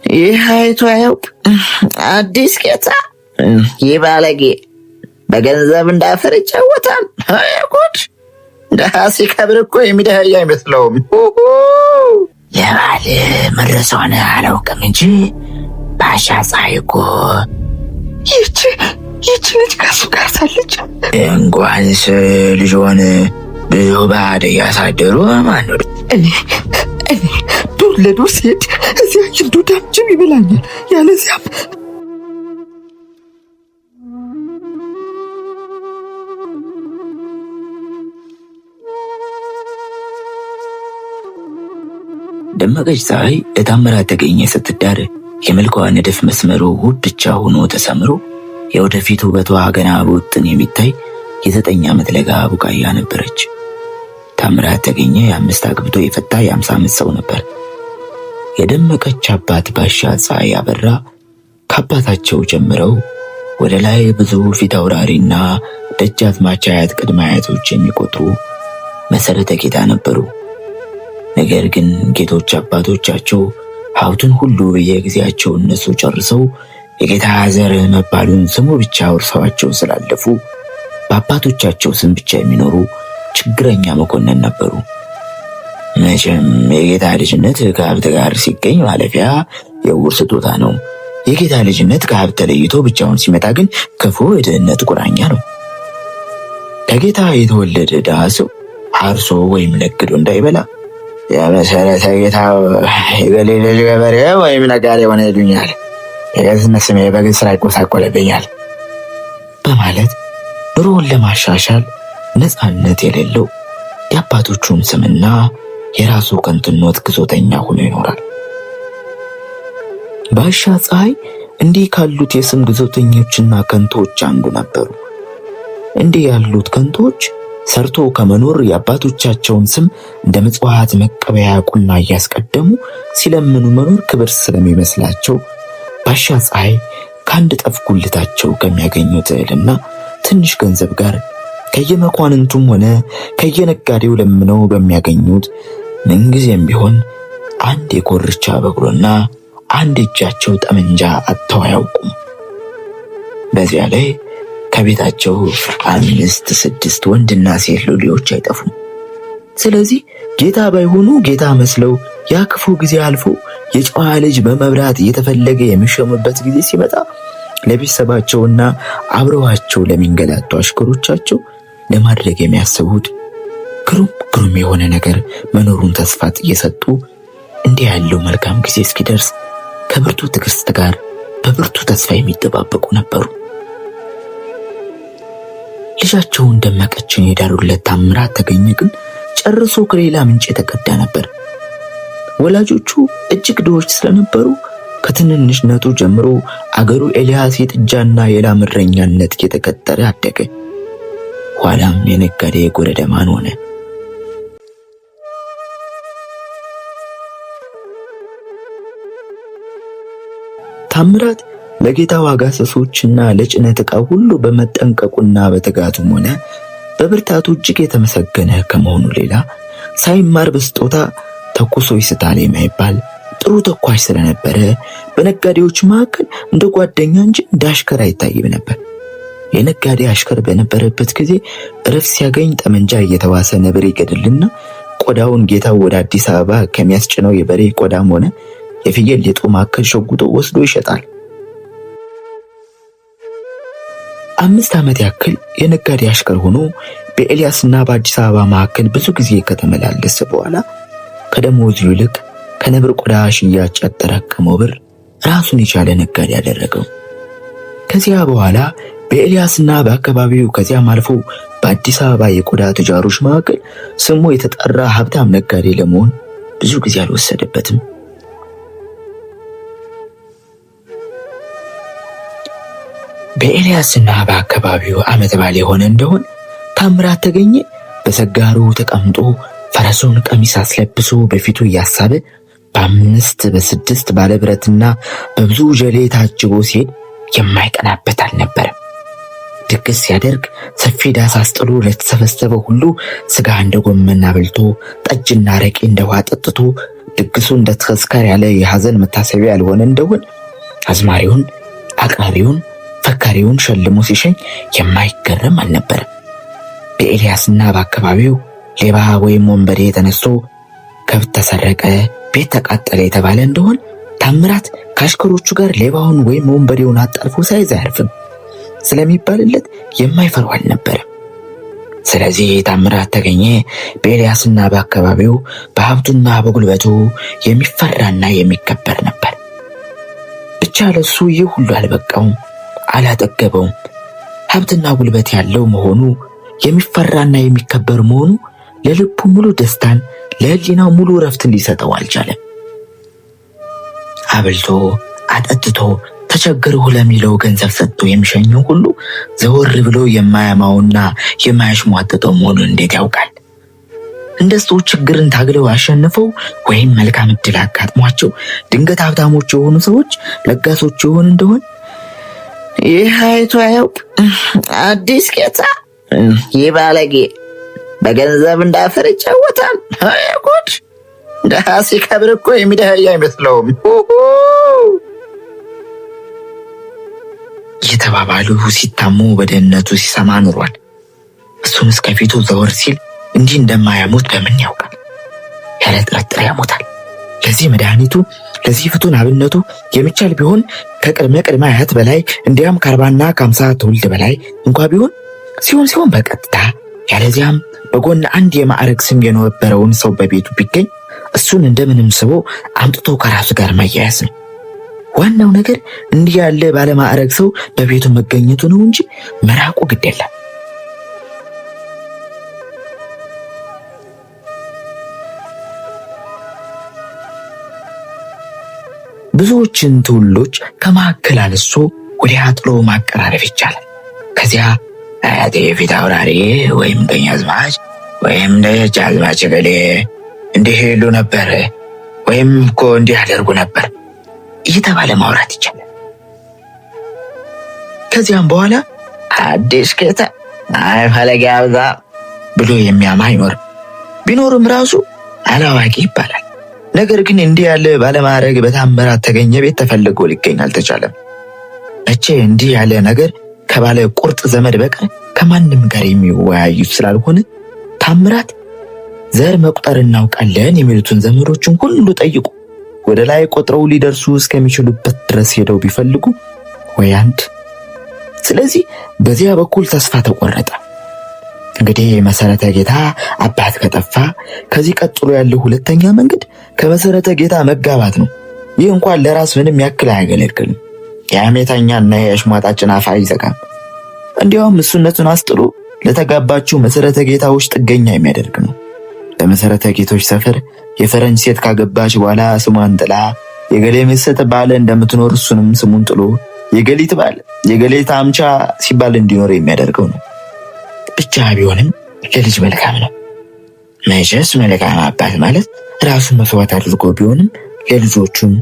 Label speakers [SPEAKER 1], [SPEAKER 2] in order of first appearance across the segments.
[SPEAKER 1] ይህ አይቶ አያውቅ አዲስ ጌታ። ይህ ባለጌ በገንዘብ እንዳፈር ይጫወታል። ጉድ! ድሃ ሲከብር እኮ የሚደኸይ አይመስለውም።
[SPEAKER 2] የባል መድረሷን አላውቅም እንጂ ባሻ ፀሐይ እኮ
[SPEAKER 3] ይህች ልጅ ከሱ ጋር ሳለች
[SPEAKER 2] እንኳንስ ልጇን ብዙ ባዕድ እያሳደሩ ማነው?
[SPEAKER 3] እኔ እኔ ዱር ለዱር ሲሄድ እዚያ እንዱዳም ጅብ ይበላኛል። ያለዚያም
[SPEAKER 2] ደመቀች ፀሐይ ለታምራት ተገኘ ስትዳር የመልኳ ንድፍ መስመሩ ውብ ብቻ ሆኖ ተሰምሮ የወደፊት ውበቷ ገና በውጥን የሚታይ የ9 ዓመት ለጋ ቡቃያ ነበረች። ታምራት ተገኘ የ5 አግብቶ የፈታ የ50 ዓመት ሰው ነበር። የደመቀች አባት ባሻ ፀሐይ አበራ ከአባታቸው ጀምረው ወደ ላይ ብዙ ፊት አውራሪና ደጃዝማች አያት ቅድመ አያቶች የሚቆጥሩ መሰረተ ጌታ ነበሩ። ነገር ግን ጌቶች አባቶቻቸው ሀብቱን ሁሉ በየጊዜያቸው እነሱ ጨርሰው የጌታ ዘር መባሉን ስሙ ብቻ ወርሰዋቸው ስላለፉ በአባቶቻቸው ስም ብቻ የሚኖሩ ችግረኛ መኮንን ነበሩ። መቼም የጌታ ልጅነት ከሀብት ጋር ሲገኝ ማለፊያ የውር ስጦታ ነው። የጌታ ልጅነት ከሀብት ተለይቶ ብቻውን ሲመጣ ግን ክፉ የድህነት ቁራኛ ነው። ከጌታ የተወለደ ድሃ ሰው አርሶ ወይም ነግዶ እንዳይበላ የመሰረተ ጌታ የገሌ ልጅ ገበሬ ወይም ነጋዴ ሆነ ይሉኛል፣ የጌትነት ስሜ በግል ስራ ይጎሳቆልብኛል በማለት ኑሮውን ለማሻሻል ነፃነት የሌለው የአባቶቹን ስምና የራሱ ከንቱነት ግዞተኛ ሆኖ ይኖራል። ባሻ ፀሐይ እንዲህ ካሉት የስም ግዞተኞችና ከንቶች አንዱ ነበሩ። እንዲህ ያሉት ከንቶች ሰርቶ ከመኖር የአባቶቻቸውን ስም እንደ ምጽዋት መቀበያ ቁና እያስቀደሙ ሲለምኑ መኖር ክብር ስለሚመስላቸው ባሻ ፀሐይ ከአንድ ጠፍ ጉልታቸው ከሚያገኙት እህልና ትንሽ ገንዘብ ጋር ከየመኳንንቱም ሆነ ከየነጋዴው ለምነው በሚያገኙት ምንጊዜም ቢሆን አንድ የኮርቻ በቅሎና አንድ እጃቸው ጠመንጃ አጥተው አያውቁም። በዚያ ላይ ከቤታቸው 5 6 ወንድና ሴት ሎሌዎች አይጠፉም። ስለዚህ ጌታ ባይሆኑ ጌታ መስለው ያ ክፉ ጊዜ አልፎ የጨዋ ልጅ በመብራት እየተፈለገ የሚሾምበት ጊዜ ሲመጣ ለቤተሰባቸውና አብረዋቸው ለሚንገላቱ አሽከሮቻቸው ለማድረግ የሚያስቡት ግሩም ግሩም የሆነ ነገር መኖሩን ተስፋ እየሰጡ እንዲህ ያለው መልካም ጊዜ እስኪደርስ ከብርቱ ትዕግስት ጋር በብርቱ ተስፋ የሚጠባበቁ ነበሩ። ልጃቸውን ደመቀችን የዳሩለት ታምራት ተገኘ ግን ጨርሶ ከሌላ ምንጭ የተቀዳ ነበር። ወላጆቹ እጅግ ድሆች ስለነበሩ ከትንንሽነቱ ጀምሮ አገሩ ኤልያስ የጥጃና የላም እረኛነት እየተቀጠረ አደገ። ኋላም የነጋዴ ጎረደማን ሆነ። ታምራት ለጌታ ዋጋ ሰሶችና ለጭነት ዕቃ ሁሉ በመጠንቀቁና በትጋቱም ሆነ በብርታቱ እጅግ የተመሰገነ ከመሆኑ ሌላ ሳይማር በስጦታ ተኩሶ ይስታል የማይባል ጥሩ ተኳሽ ስለነበረ በነጋዴዎች መካከል እንደ ጓደኛ እንጂ እንደ አሽከር አይታይም ነበር። የነጋዴ አሽከር በነበረበት ጊዜ እረፍት ሲያገኝ ጠመንጃ እየተዋሰ ነብር ይገድልና ቆዳውን ጌታው ወደ አዲስ አበባ ከሚያስጭነው የበሬ ቆዳም ሆነ የፍየል ሌጦ መካከል ሸጉጦ ወስዶ ይሸጣል። 5 ዓመት ያክል የነጋዴ አሽከር ሆኖ በኤልያስና በአዲስ አበባ መካከል ብዙ ጊዜ ከተመላለሰ በኋላ ከደሞዙ ይልቅ ከነብር ቆዳ ሽያጭ ያጠራቀመው ብር ራሱን የቻለ ነጋዴ ያደረገው። ከዚያ በኋላ በኤልያስና በአካባቢው ከዚያም አልፎ በአዲስ አበባ የቆዳ ቱጃሮች መካከል ስሙ የተጠራ ሀብታም ነጋዴ ለመሆን ብዙ ጊዜ አልወሰደበትም። በኤልያስና በአካባቢው ዓመት በዓል የሆነ እንደሆን ታምራት ተገኘ በሰጋሩ ተቀምጦ ፈረሱን ቀሚስ አስለብሶ በፊቱ እያሳበ በ5 በ6 ባለብረትና በብዙ ጀሌ ታጅቦ ሲሄድ የማይቀናበት አልነበረም። ድግስ ሲያደርግ ሰፊ ዳስ አስጥሎ ለተሰበሰበው ሁሉ ስጋ እንደ ጎመን አብልቶ ጠጅና አረቄ እንደ ውሃ ጠጥቶ ድግሱ እንደ ተስካር ያለ የሐዘን መታሰቢያ ያልሆነ እንደሆን አዝማሪውን፣ አቅራቢውን፣ ፈካሪውን ሸልሞ ሲሸኝ የማይገረም አልነበረም። በኤልያስና በአካባቢው ሌባ ወይም ወንበዴ ተነስቶ ከብት ተሰረቀ፣ ቤት ተቃጠለ የተባለ እንደሆን ታምራት ከአሽከሮቹ ጋር ሌባውን ወይም ወንበዴውን አጣርፎ ሳይዝ አያርፍም ስለሚባልለት የማይፈራው አልነበረም። ስለዚህ ታምራት ተገኘ በኤልያስና በአካባቢው በሀብቱና በጉልበቱ የሚፈራና የሚከበር ነበር። ብቻ ለሱ ይህ ሁሉ አልበቃውም፣ አላጠገበውም። ሀብትና ጉልበት ያለው መሆኑ የሚፈራና የሚከበር መሆኑ ለልቡ ሙሉ ደስታን ለሕሊናው ሙሉ እረፍትን ሊሰጠው አልቻለም። አብልቶ አጠጥቶ ተቸገርሁ ለሚለው ገንዘብ ሰጥቶ የሚሸኘው ሁሉ ዘወር ብሎ የማያማውና የማያሽሟጥጠው መሆኑን እንዴት ያውቃል? እንደሱ ችግርን ታግለው አሸንፈው ወይም መልካም እድል አጋጥሟቸው ድንገት ሀብታሞች የሆኑ ሰዎች ለጋሶች የሆኑ እንደሆን
[SPEAKER 1] ይህ አይቶ አያውቅ አዲስ ጌታ፣ ይህ ባለጌ በገንዘብ እንዳፈር ይጫወታል። ጉድ! ድሃ ሲከብር እኮ የሚደኸይ አይመስለውም
[SPEAKER 2] እየተባባሉ ሲታሙ በደህንነቱ ሲሰማ ኑሯል። እሱን እስከፊቱ ዘወር ሲል እንዲህ እንደማያሞት በምን ያውቃል? ያለ ጥርጥር ያሞታል። ለዚህ መድኃኒቱ ለዚህ ፍቱን አብነቱ የሚቻል ቢሆን ከቅድመ ቅድመ አያት በላይ እንዲያም ከ40ና ከ50 ትውልድ በላይ እንኳ ቢሆን ሲሆን ሲሆን በቀጥታ ያለዚያም በጎን አንድ የማዕረግ ስም የነበረውን ሰው በቤቱ ቢገኝ እሱን እንደምንም ስቦ አምጥቶ ከራሱ ጋር ማያያዝ ነው። ዋናው ነገር እንዲህ ያለ ባለማዕረግ ሰው በቤቱ መገኘቱ ነው እንጂ መራቁ ግድ የለም። ብዙዎችን ትውልዶች ከመካከል አልሶ ወዲያ ጥሎ ማቀራረብ ይቻላል። ከዚያ
[SPEAKER 1] አያቴ ፊት አውራሪ ወይም ቀኛዝማች ወይም ደጃዝማች እገሌ እንዲህ ይሉ ነበር ወይም እኮ እንዲህ ያደርጉ ነበር
[SPEAKER 2] እየተባለ ማውራት ይቻላል። ከዚያም በኋላ
[SPEAKER 1] አዲስ ጌታ አይ ፈለገ ያብዛ
[SPEAKER 2] ብሎ የሚያማ አይኖርም። ቢኖርም ራሱ አላዋቂ ይባላል። ነገር ግን እንዲህ ያለ ባለማዕረግ በታምራት ተገኘ ቤት ተፈልጎ ሊገኝ አልተቻለም። መቼ እንዲህ ያለ ነገር ከባለ ቁርጥ ዘመድ በቀር ከማንም ጋር የሚወያዩት ስላልሆነ ታምራት ዘር መቁጠር እናውቃለን የሚሉትን ዘመዶችን ሁሉ ጠይቁ ወደ ላይ ቆጥረው ሊደርሱ እስከሚችሉበት ድረስ ሄደው ቢፈልጉ ወይ አንድ። ስለዚህ በዚያ በኩል ተስፋ ተቆረጠ። እንግዲህ መሰረተ ጌታ አባት ከጠፋ ከዚህ ቀጥሎ ያለው ሁለተኛ መንገድ ከመሰረተ ጌታ መጋባት ነው። ይህ እንኳን ለራስ ምንም ያክል አያገለግልም። የአሜታኛና የአሽሟጣጭን አፍ አይዘጋም። እንዲያውም እሱነቱን አስጥሎ ለተጋባችው መሰረተ ጌታዎች ጥገኛ የሚያደርግ ነው። በመሰረተ ጌቶች ሰፈር የፈረንጅ ሴት ካገባች በኋላ ስሟን ጥላ የገሌ ሚስት ባለ እንደምትኖር እሱንም ስሙን ጥሎ የገሊት ባል የገሌት አምቻ ሲባል እንዲኖር የሚያደርገው ነው። ብቻ ቢሆንም ለልጅ መልካም ነው። መቼስ መልካም አባት ማለት ራሱን መስዋዕት አድርጎ ቢሆንም ለልጆቹም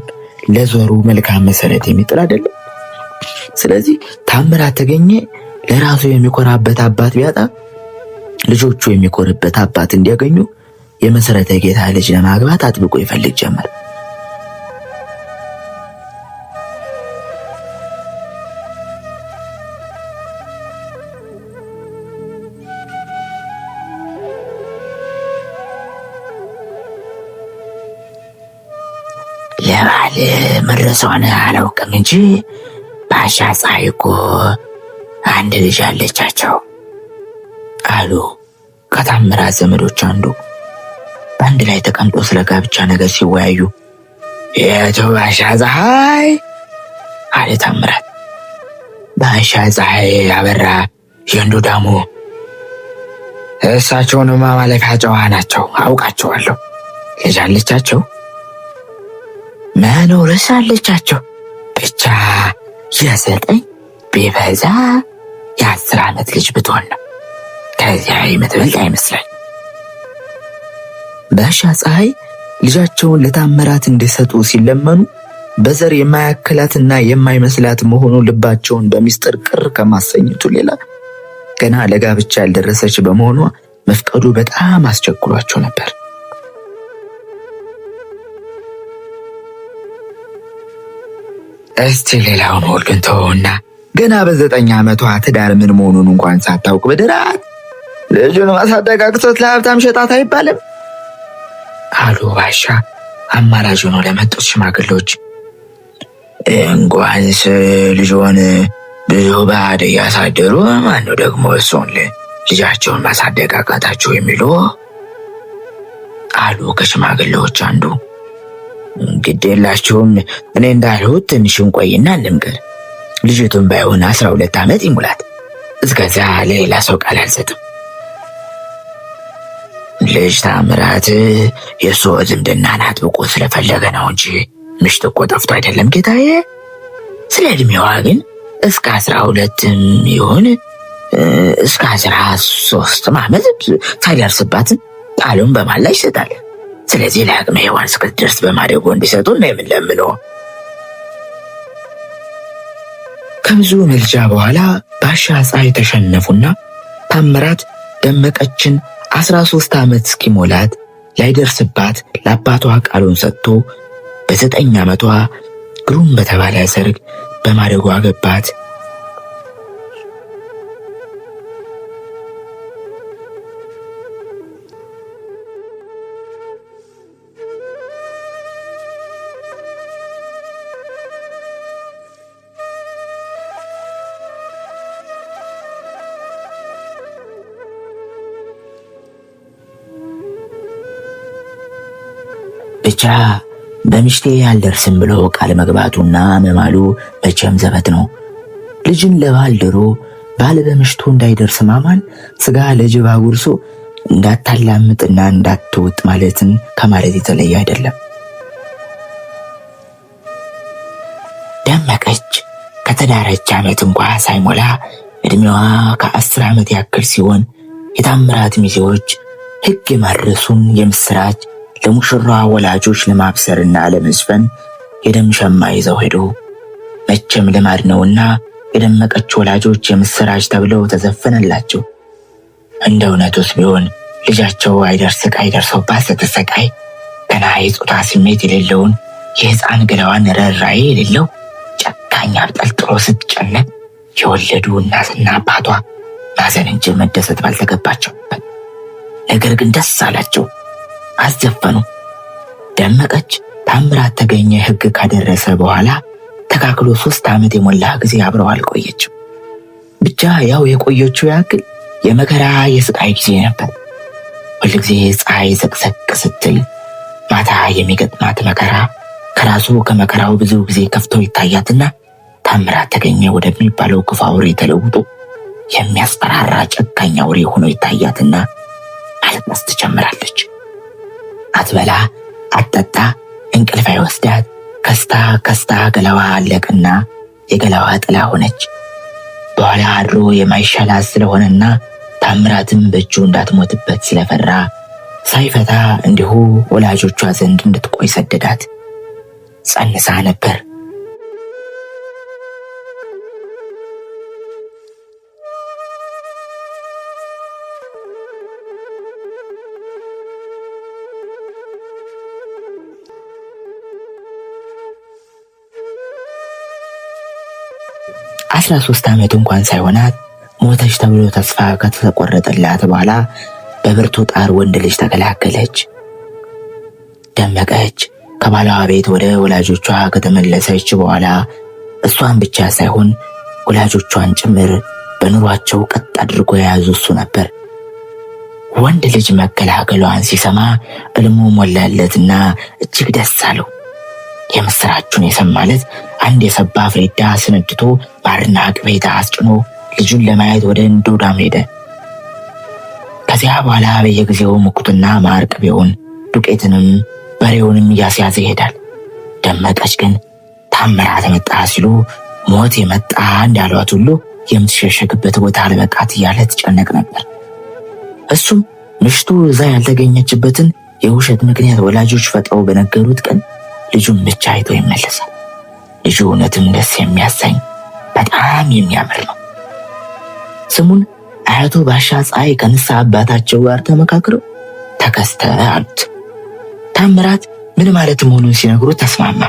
[SPEAKER 2] ለዘሩ መልካም መሰረት የሚጥል አይደለም። ስለዚህ ታምራት ተገኘ ለራሱ የሚኮራበት አባት ቢያጣ ልጆቹ የሚኮርበት አባት እንዲያገኙ የመሰረተ ጌታ ልጅ ለማግባት አጥብቆ ይፈልግ ጀመር።
[SPEAKER 1] ለባል መድረሷን አላውቅም እንጂ ባሻ ፀሐይ እኮ አንድ ልጅ አለቻቸው
[SPEAKER 2] አሉ ከታምራት ዘመዶች አንዱ። በአንድ ላይ ተቀምጦ ስለ ጋብቻ ነገር ሲወያዩ
[SPEAKER 1] የቱ ባሻ ፀሐይ አለ ታምራት። ባሻ ፀሐይ አበራ የንዱ ዳሞ እሳቸውንማ ማለፊያ ጨዋ ናቸው፣ አውቃቸዋለሁ። ልጅ አለቻቸው፣ መኖርስ አለቻቸው። ብቻ የ9 ቢበዛ የ10 ዓመት ልጅ ብትሆን ነው። ከዚያ የምትበልጥ አይመስለኝ።
[SPEAKER 2] ባሻ ፀሐይ ልጃቸውን ለታምራት እንዲሰጡ ሲለመኑ በዘር የማያክላትና የማይመስላት መሆኑ ልባቸውን በሚስጥር ቅር ከማሰኘቱ ሌላ ገና ለጋብቻ ያልደረሰች በመሆኗ መፍቀዱ በጣም አስቸግሯቸው ነበር።
[SPEAKER 1] እስቲ ሌላውን ሁሉን ተወውና ገና በ9 ዓመቷ ትዳር ምን መሆኑን እንኳን ሳታውቅ በድራት ልጁን ማሳደግ አቅቶት ለሀብታም ሸጣት አይባልም አሉ ባሻ አማላጅ ሆነው ለመጡት ሽማግሌዎች። እንኳንስ ልጆን ብዙ ባዕድ እያሳደሩ ማነው ደግሞ እሱን ልጃቸውን ማሳደግ አቃታቸው የሚሉ አሉ ከሽማግሌዎች አንዱ። ግድ የላችሁም፣ እኔ እንዳልሁት ትንሽ እንቆይና እንምከር። ልጅቱን ባይሆን 12 ዓመት ይሙላት። እስከዚያ ለሌላ ሰው ቃል አልሰጥም። ልጅ ታምራት የእሱ ዝምድናን አጥብቆ ስለፈለገ ነው እንጂ ምሽት እኮ ጠፍቶ አይደለም ጌታዬ። ስለ ዕድሜዋ ግን እስከ 12ም ይሁን እስከ 13 ዓመት ሳይደርስባትም ቃሉን በማላ ይሰጣል። ስለዚህ ለአቅመ ሔዋን እስክትደርስ በማደጎ እንዲሰጡ ነው የምንለምነው። ከብዙ መልጃ በኋላ ባሻ ፀሐይ ተሸነፉና ታምራት ደመቀችን 13 ዓመት እስኪሞላት ላይደርስባት ለአባቷ ቃሉን ሰጥቶ በ9 ዓመቷ ግሩም በተባለ ሰርግ በማደጎ አገባት። ብቻ በምሽቴ አልደርስም ብሎ ቃል መግባቱና መማሉ መቼም ዘበት ነው። ልጅን ለባል ድሮ ባል በምሽቱ እንዳይደርስ ማማል ስጋ ለጅብ አጉርሶ እንዳታላምጥና እንዳትውጥ ማለትን ከማለት የተለየ አይደለም። ደመቀች ከተዳረች ዓመት እንኳ ሳይሞላ እድሜዋ ከ10 ዓመት ያክል ሲሆን የታምራት ሚዜዎች ሕግ የማድረሱን የምስራች ለሙሽራዋ ወላጆች ለማብሰርና ለመዝፈን የደም ሸማ ይዘው ሄዱ። መቼም ልማድ ነውና የደመቀች ወላጆች የምስራች ተብለው ተዘፈነላቸው። እንደ እውነቱስ ቢሆን ልጃቸው አይደርስ ስቃይ ደርሶባት ስትሰቃይ ገና የጾታ ስሜት የሌለውን የሕፃን ገላዋን ርኅራኄ የሌለው ጨካኝ አብጠልጥሎ ስትጨነቅ የወለዱ እናትና አባቷ ማዘን እንጂ መደሰት ባልተገባቸው፣ ነገር ግን ደስ አላቸው፣ አዘፈኑ። ደመቀች ታምራት ተገኘ ሕግ ካደረሰ በኋላ ተካክሎ 3 ዓመት የሞላ ጊዜ አብረው አልቆየችም። ብቻ ያው የቆየችው ያክል የመከራ የስቃይ ጊዜ ነበር። ሁልጊዜ ፀሐይ ዘቅዘቅ ስትል ማታ የሚገጥማት መከራ ከራሱ ከመከራው ብዙ ጊዜ ከፍቶ ይታያትና ታምራት ተገኘ ወደሚባለው ክፉ አውሬ ተለውጦ የሚያስፈራራ ጨካኝ አውሬ ሆኖ ይታያትና ማልቀስ ትጀምራለች። አትበላ፣ አትጠጣ፣ እንቅልፍ አይወስዳት። ከስታ ከስታ ገላዋ አለቀና የገላዋ ጥላ ሆነች። በኋላ አድሮ የማይሻላት ስለሆነና ታምራትም በእጁ እንዳትሞትበት ስለፈራ ሳይፈታ እንዲሁ ወላጆቿ ዘንድ እንድትቆይ ሰደዳት። ጸንሳ ነበር። 13 ዓመት እንኳን ሳይሆናት ሞተች ተብሎ ተስፋ ከተቆረጠላት በኋላ በብርቱ ጣር ወንድ ልጅ ተገላገለች። ደመቀች ከባሏ ቤት ወደ ወላጆቿ ከተመለሰች በኋላ እሷን ብቻ ሳይሆን ወላጆቿን ጭምር በኑሯቸው ቀጥ አድርጎ የያዙ እሱ ነበር። ወንድ ልጅ መገላገሏን ሲሰማ እልሙ ሞላለትና እጅግ ደስ አለው። የምስራቹን የሰማለት አንድ የሰባ ፍሪዳ አስነድቶ ማርና ቅቤ አስጭኖ ልጁን ለማየት ወደ እንዶዳም ሄደ። ከዚያ በኋላ በየጊዜው ሙክቱና ማር ቅቤውን ዱቄትንም በሬውንም እያስያዘ ይሄዳል። ደመቀች ግን ታምራት መጣ ሲሉ ሞት የመጣ እንዳሏት ሁሉ የምትሸሸግበት ቦታ አልበቃት እያለ ትጨነቅ ነበር። እሱም ምሽቱ እዛ ያልተገኘችበትን የውሸት ምክንያት ወላጆች ፈጥረው በነገሩት ቀን ልጁን ብቻ አይቶ ይመለሳል። ልጁ እውነትም ደስ የሚያሰኝ በጣም የሚያምር ነው። ስሙን አያቱ ባሻ ፀሐይ ከንስሐ አባታቸው ጋር ተመካክረው ተከስተ አሉት። ታምራት ምን ማለት መሆኑን ሲነግሩ ተስማማ።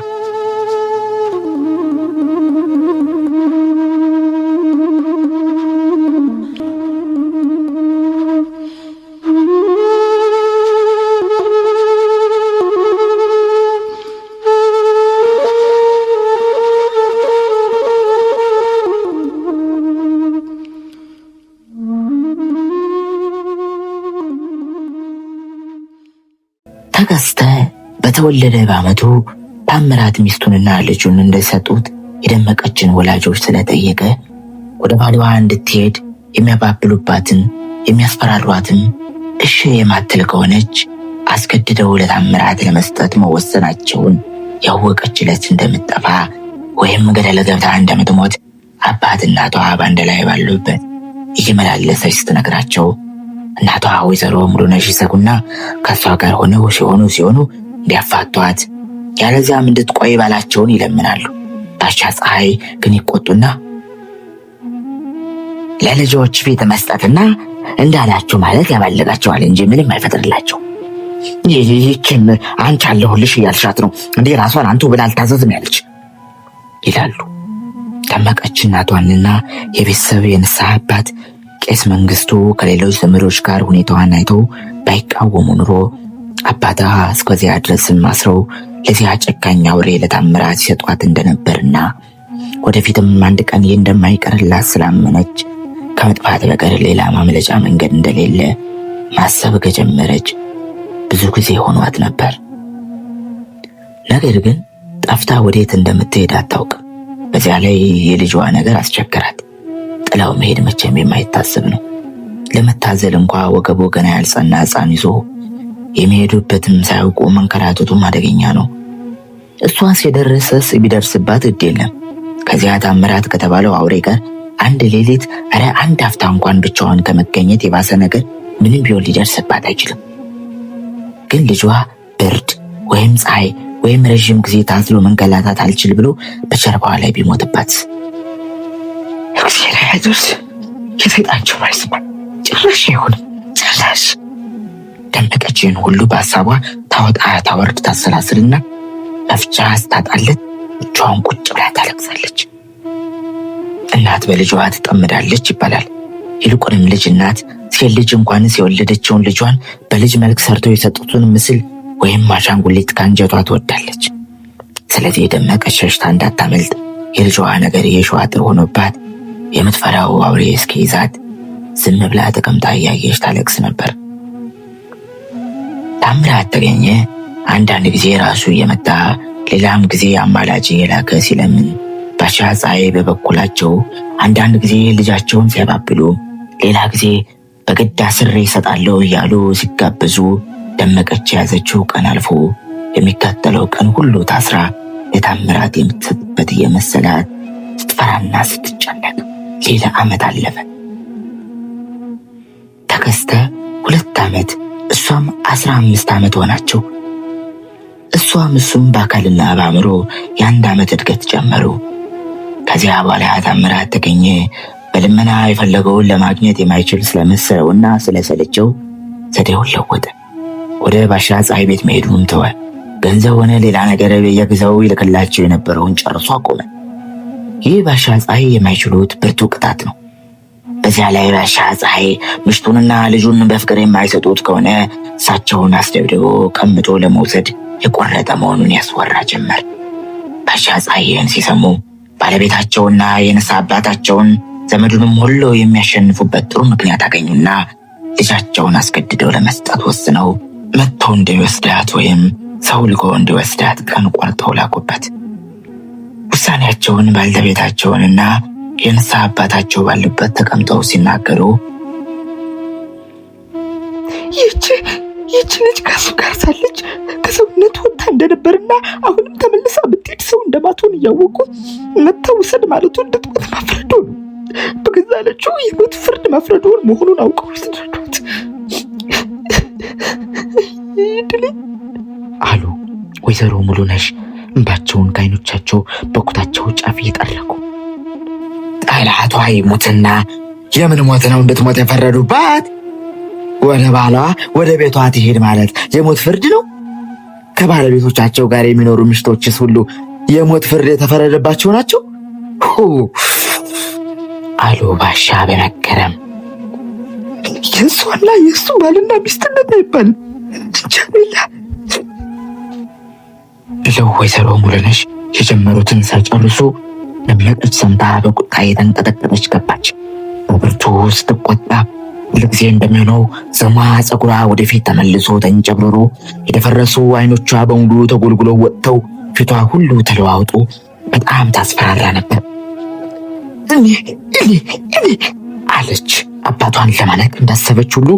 [SPEAKER 1] በተወለደ በዓመቱ ታምራት ሚስቱንና ልጁን እንደሰጡት የደመቀችን ወላጆች ስለጠየቀ ወደ ባሏ እንድትሄድ የሚያባብሉባትን የሚያስፈራሯትም እሺ የማትል ከሆነች አስገድደው ለታምራት ለመስጠት መወሰናቸውን ያወቀች ዕለት እንደምትጠፋ ወይም ገደል ገብታ እንደምትሞት አባት እናቷ በአንድ ላይ ባሉበት እየመላለሰች ስትነግራቸው እናቷ ወይዘሮ ሙሉነሽ ይሰጉና ከእሷ ጋር ሆነው ሲሆኑ ሲሆኑ እንዲያፋቷት ያለዚያም እንድትቆይ ባላቸውን ይለምናሉ። ባሻ ፀሐይ ግን ይቆጡና ለልጆች ፊት መስጠትና እንዳላችሁ ማለት ያባልጋቸዋል እንጂ ምንም አይፈጥርላቸው።
[SPEAKER 3] ይህችን አንቺ አለሁልሽ እያልሻት ነው እንዲህ ራሷን አንቱ ብላ አልታዘዝም ያለች
[SPEAKER 1] ይላሉ። ደመቀች እናቷንና የቤተሰብ የንስሐ አባት ቄስ መንግስቱ ከሌሎች ዘመዶች ጋር ሁኔታዋን አይተው ባይቃወሙ ኑሮ አባቷ እስከዚያ ድረስም አስረው ለዚያ ጨካኝ አውሬ ለታምራት ሲሰጧት እንደነበርና ወደፊትም አንድ ቀን ይህ እንደማይቀርላት ስላመነች ከመጥፋት በቀር ሌላ ማምለጫ መንገድ እንደሌለ ማሰብ ከጀመረች ብዙ ጊዜ ሆኗት ነበር። ነገር ግን ጠፍታ ወዴት እንደምትሄድ አታውቅም። በዚያ ላይ የልጇ ነገር አስቸገራት። ጥላው መሄድ መቼም የማይታሰብ ነው። ለመታዘል እንኳ ወገቡ ገና ያልጸና ሕፃን ይዞ የሚሄዱበትም ሳያውቁ መንከራተቱም አደገኛ ነው። እሷስ የደረሰስ ቢደርስባት እድ የለም። ከዚያ ታምራት ከተባለው አውሬ ጋር አንድ ሌሊት ኧረ አንድ አፍታ እንኳን ብቻዋን ከመገኘት የባሰ ነገር ምንም ቢሆን ሊደርስባት አይችልም። ግን ልጇ ብርድ ወይም ፀሐይ ወይም ረዥም ጊዜ ታዝሎ መንገላታት አልችል ብሎ በጀርባዋ ላይ ቢሞትባት
[SPEAKER 3] እግዚአብሔር ያድርስ። የሰይጣን ጆሮ አይስማ፣ ጭራሽ አይሆንም፣ ጭራሽ።
[SPEAKER 1] ደመቀች ይህን ሁሉ በሀሳቧ ታወጣ ታወርድ ታሰላስልና መፍቻ ስታጣለት ብቻዋን ቁጭ ብላ ታለቅሳለች። እናት በልጇ ትጠምዳለች ይባላል። ይልቁንም ልጅ እናት ሴት ልጅ እንኳንስ የወለደችውን ልጇን በልጅ መልክ ሰርተው የሰጡትን ምስል ወይም አሻንጉሊት ከአንጀቷ ትወዳለች። ስለዚህ የደመቀች ሸሽታ እንዳታመልጥ የልጇ ነገር የሸዋ አጥር ሆኖባት የምትፈራው አውሬ እስኪይዛት ዝም ብላ ተቀምጣ እያየች ታለቅስ ነበር። ታምራት ተገኘ አንዳንድ ጊዜ ራሱ እየመጣ ሌላም ጊዜ አማላጅ የላከ ሲለምን፣ ባሻ ፀሐይ በበኩላቸው አንዳንድ ጊዜ ልጃቸውን ሲያባብሉ፣ ሌላ ጊዜ በግድ አስሬ እሰጣለሁ እያሉ ሲጋበዙ ደመቀች የያዘችው ቀን አልፎ የሚከተለው ቀን ሁሉ ታስራ ለታምራት የምትሰጥበት እየመሰላት ስትፈራና ስትጨነቅ ሌላ ዓመት አለፈ። ተከስተ 2 ዓመት እሷም 15 ዓመት ሆናቸው። እሷም እሱም በአካልና በአእምሮ የ1 ዓመት እድገት ጨመሩ። ከዚያ በኋላ ታምራት ተገኘ በልመና የፈለገውን ለማግኘት የማይችል ስለመሰለውና ስለሰለቸው ዘዴውን ለወጠ። ወደ ባሻ ፀሐይ ቤት መሄዱንም ተወ። ገንዘብ ሆነ ሌላ ነገር በየጊዜው ይልክላቸው የነበረውን ጨርሶ አቆመ። ይህ ባሻ ፀሐይ የማይችሉት ብርቱ ቅጣት ነው። በዚያ ላይ ባሻ ፀሐይ ምሽቱንና ልጁን በፍቅር የማይሰጡት ከሆነ እሳቸውን አስደብድቦ ቀምቶ ለመውሰድ የቆረጠ መሆኑን ያስወራ ጀመር። ባሻ ፀሐይ ይህን ሲሰሙ ባለቤታቸውና የንስሐ አባታቸውን ዘመዱንም ሁሉ የሚያሸንፉበት ጥሩ ምክንያት አገኙና ልጃቸውን አስገድደው ለመስጠት ወስነው መጥቶ እንዲወስዳት ወይም ሰው ልኮ እንዲወስዳት ቀን ቆርጠው ላኩበት። ውሳኔያቸውን ባለቤታቸውንና የንስሐ አባታቸው ባሉበት ተቀምጠው ሲናገሩ
[SPEAKER 3] ይህች ልጅ ከሱ ጋር ሳለች ከሰውነት ወጥታ እንደነበርና አሁንም ተመልሳ ብትሄድ ሰው እንደማትሆን እያወቁ መጥተው ውሰድ ማለቱ እንድትሞት ማፍረዱ ነው። በገዛ ልጁ የሞት ፍርድ ማፍረዱን መሆኑን አውቀው ይስደዷት
[SPEAKER 1] አሉ ወይዘሮ ሙሉነሽ እንባቸውን ከዓይኖቻቸው በኩታቸው ጫፍ እየጠረጉ።
[SPEAKER 3] ጠላቷ ይሙትና የምን ሞት ነው እንድትሞት የፈረዱባት? ወደ ባሏ ወደ ቤቷ ትሄድ ማለት የሞት ፍርድ ነው? ከባለቤቶቻቸው ጋር የሚኖሩ ሚስቶችስ ሁሉ የሞት ፍርድ የተፈረደባቸው ናቸው
[SPEAKER 1] አሉ ባሻ በመገረም።
[SPEAKER 3] የእሷና የእሱ ባልና ሚስትነት አይባልም ጀሚላ
[SPEAKER 1] ብለው ወይዘሮ ሙሉነሽ የጀመሩትን ሳይጨርሱ ደመቀች ሰምታ በቁጣ የተንቀጠቀጠች ገባች። በብርቱ ስትቆጣ ሁልጊዜ እንደሚሆነው ዘማ ፀጉሯ ወደፊት ተመልሶ ተንጨብርሮ የደፈረሱ አይኖቿ በሙሉ ተጎልጉለው ወጥተው ፊቷ ሁሉ ተለዋውጦ በጣም ታስፈራራ ነበር። እኔ እኔ እኔ አለች። አባቷን ለማነቅ እንዳሰበች ሁሉ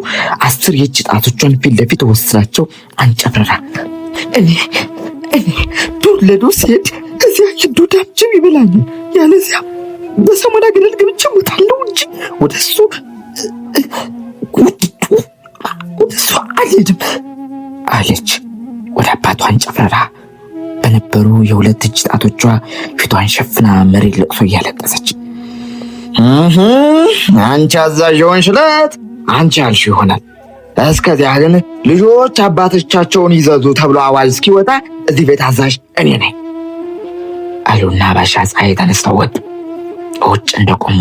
[SPEAKER 1] 10 የእጅ ጣቶቿን ፊት ለፊት ወስዳቸው አንጨፍርራ እኔ እኔ ዶለዶ ሲሄድ እዚያ የዱዳም ጅብ ይበላኛል፣ ያለዚያ በሰሞና ገደል ገብቼ እሞታለሁ እንጂ ወደሱ አልሄድም አለች። ወደ አባቷ አንጨፍርራ በነበሩ የሁለት እጅ ጣቶቿ ፊቷን ሸፍና መሬት ለቅሶ እያለቀሰች አንቺ አዛዥ የሆንሽ ዕለት አንቺ ያልሽው ይሆናል። እስከዚያ ግን ልጆች አባቶቻቸውን ይዘዙ ተብሎ አዋጅ እስኪወጣ እዚህ ቤት አዛዥ እኔ ነኝ አሉና ባሻ ፀሐይ ተነስተው ወጡ። ውጭ እንደቆሙ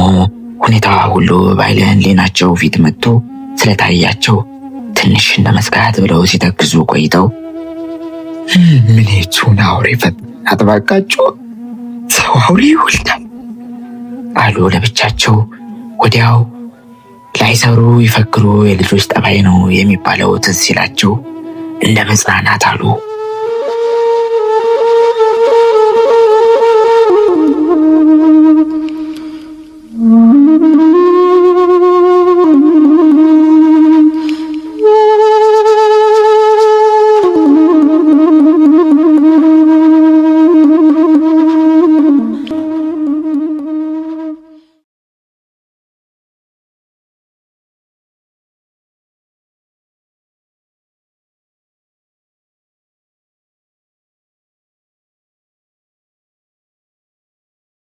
[SPEAKER 1] ሁኔታዋ ሁሉ በዓይነ ሕሊናቸው ፊት መጥቶ ስለታያቸው ትንሽ እንደ መስጋት ብለው ሲተክዙ ቆይተው ምኔቱን አውሬ ፈጥናት ባካችሁ፣ ሰው አውሬ ይወልዳል አሉ ለብቻቸው። ወዲያው ላይሰሩ ይፈክሩ የልጆች ጠባይ ነው የሚባለው ትዝ ሲላቸው እንደ መጽናናት አሉ።